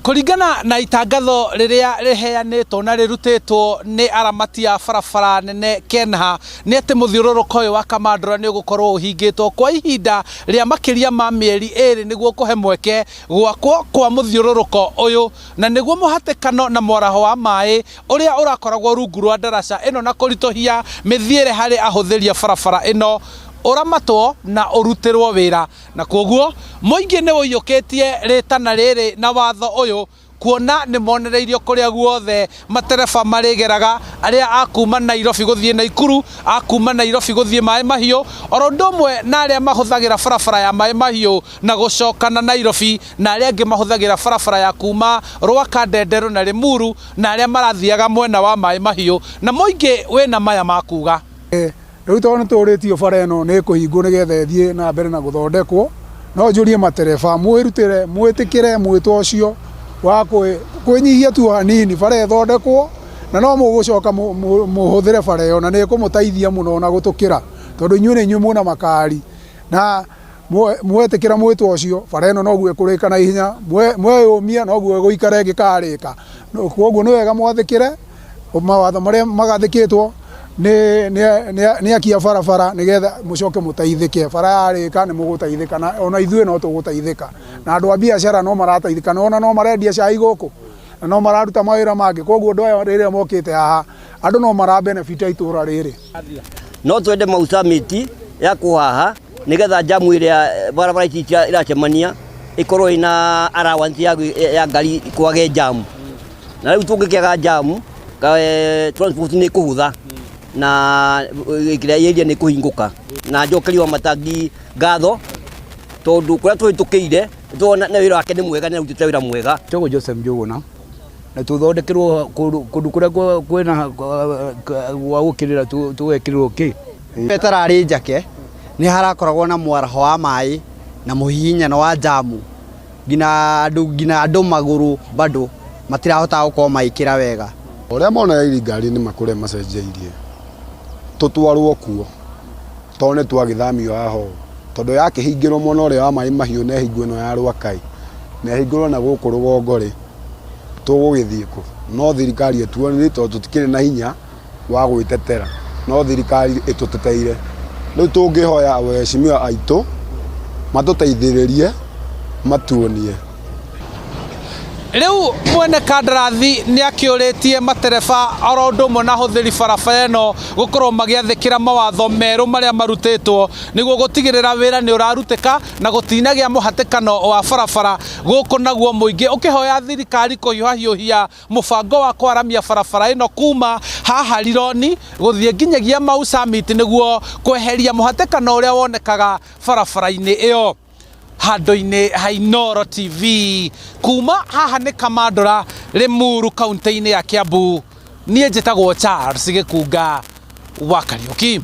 Kũringana na itangatho rĩrĩa rĩheanĩtwo na rĩrutĩtwo nĩ aramati a barabara nene KENHA nĩ atĩ mũthiũrũrũko ũyũ wa Kamandũra nĩ ũgũkorwo ũhingĩtwo kwa ihinda rĩa makĩria ma mĩeri ĩrĩ nĩguo kũhe mweke gwakwo kwa mũthiũrũrũko ũyũ na nĩguo mũhatĩkano na mwaraho wa maĩ ũrĩa ũrakoragwo rungu rwa ndaraca ĩno na kũritũhia mĩthiĩre harĩ ahũthĩri a barabara ĩno ũramatwo na ũrutĩrwo wĩra. Na kwoguo mũingĩ nĩ ũiyũkĩtie rĩtana rĩrĩ na watho ũyũ kuona nĩ monereirio kũrĩa guothe matereba marĩgeraga, arĩa a kuma Nairobi gũthiĩ Naikuru, a kuma Nairobi gũthiĩ Maĩ Mahiũ, oro ũndũ ũmwe na arĩa mahũthagĩra barabara ya Maĩ Mahiũ na gũcoka na Nairobi na arĩa angĩ mahũthagĩra barabara ya kuma Rwaka, Ndenderũ na Limuru na arĩa marathiaga mwena wa Maĩ Mahiũ. Na mũingĩ wĩna maya ma kuga. Rĩu tondũ nĩ tũrĩtio bara ĩno nĩ ĩkũhingwo nĩgetha ĩthiĩ na mbere na gũthondekwo, no njũrie matereba mwĩrutĩre, mwĩtĩkĩre mwĩto ũcio wa kwĩnyihia tu hanini bara ĩthondekwo, na no mũgũcoka mũhũthĩre bara ĩyo na nĩ ĩkũmũteithia mũno ona gũtũkĩra, tondũ inyuĩ nĩ inyuĩ mwĩna makari na mwetĩkĩra mwĩto ũcio bara ĩno noguo ĩkũrĩka na ihenya, mweyũmia noguo ĩgũikara ĩngĩkarĩka. Koguo nĩ wega mwathĩkĩre mawatho marĩa magathĩkĩtwo nĩ nĩ nĩ nĩ aki a barabara nĩgetha mũcoke mũteithĩke. Bara yarĩka nĩ mũgũteithĩka na ona ithuĩ no tũgũteithĩka. Na andũ a biacara no marateithĩka, nĩwona no marendia cai gũkũ na no mararuta mawĩra mangĩ. Koguo andũ aya rĩrĩa mokĩte haha andũ no mara benefit itũra rĩrĩ. No twende Mau Summit yakwo haha nigetha jamu ĩrĩa barabara ici iracemania ĩkorwo ĩna allowance ya ngari kwage jamu. Na rĩu tũngĩkĩaga jamu transport nĩ ĩkũhũtha na kĩrĩa area nĩ ĩkũhingũka. Na njokerie Wamatangi ngatho tondũ kũrĩa tũhĩtũkĩire nĩtũrona wĩra wake nĩ mwega, nĩ arutĩte wĩra mwega. Njĩtagwo Joseph Njũgũna na tũthondekerwo kũndũ kũrĩa kwĩna gwa gũkĩrĩra tũgekĩrĩrwo kĩ. Ĩtararĩ njake nĩ harakoragwo na mwaraho wa maĩ na mũhihinyano wa njamu nginya andũ nginya andũ magũrũ bado matirahotaga gũkorwo magĩkĩra wega. Ũrĩa monereirie ngari nĩ makũrĩa macenjeirie tũtwarwo kuo tondũ nĩ twagĩthamio haha ũũ tondũ yakĩhingĩrwo mwena ũrĩa wa maĩ mahiũ na ĩhingwo ĩno ya Rwakai na ĩhingũrwo na gũkũ rũgongo rĩ, tũgũgĩthiĩ kũ? No thirikari ĩtuonie tondũ tũtikĩrĩ na hinya wa gwĩtetera no thirikari ĩtũteteire. Rĩu tũngĩhoya waheshimiwa aitũ matũteithĩrĩrie matuonie. Rĩu mwene kandarathi nĩ akĩũrĩtie matereba oro ũndũ ũmwe na ahũthĩri barabara ĩno gũkorwo magĩathĩkĩra mawatho merũ marĩa marutĩtwo nĩguo gũtigĩrĩra wĩra nĩ ũrarutĩka na gũtinagĩa mũhatĩkano wa barabara gũkũ naguo mũingĩ ũkĩhoya thirikari kũhiũhahiũhia Mũbango wa kwaramia barabara ĩno kuma haha Rironi gũthiĩ nginyagia Mau Summit nĩguo kweheria mũhatĩkano ũrĩa wonekaga barabara-inĩ ĩyo. Handũ-inĩ ha Inooro TV kuma haha nĩ Kamandũra, Limuru kaunti-inĩ ya Kiambu, niĩ njĩtagwo Charles Gĩkunga wa Kariũki.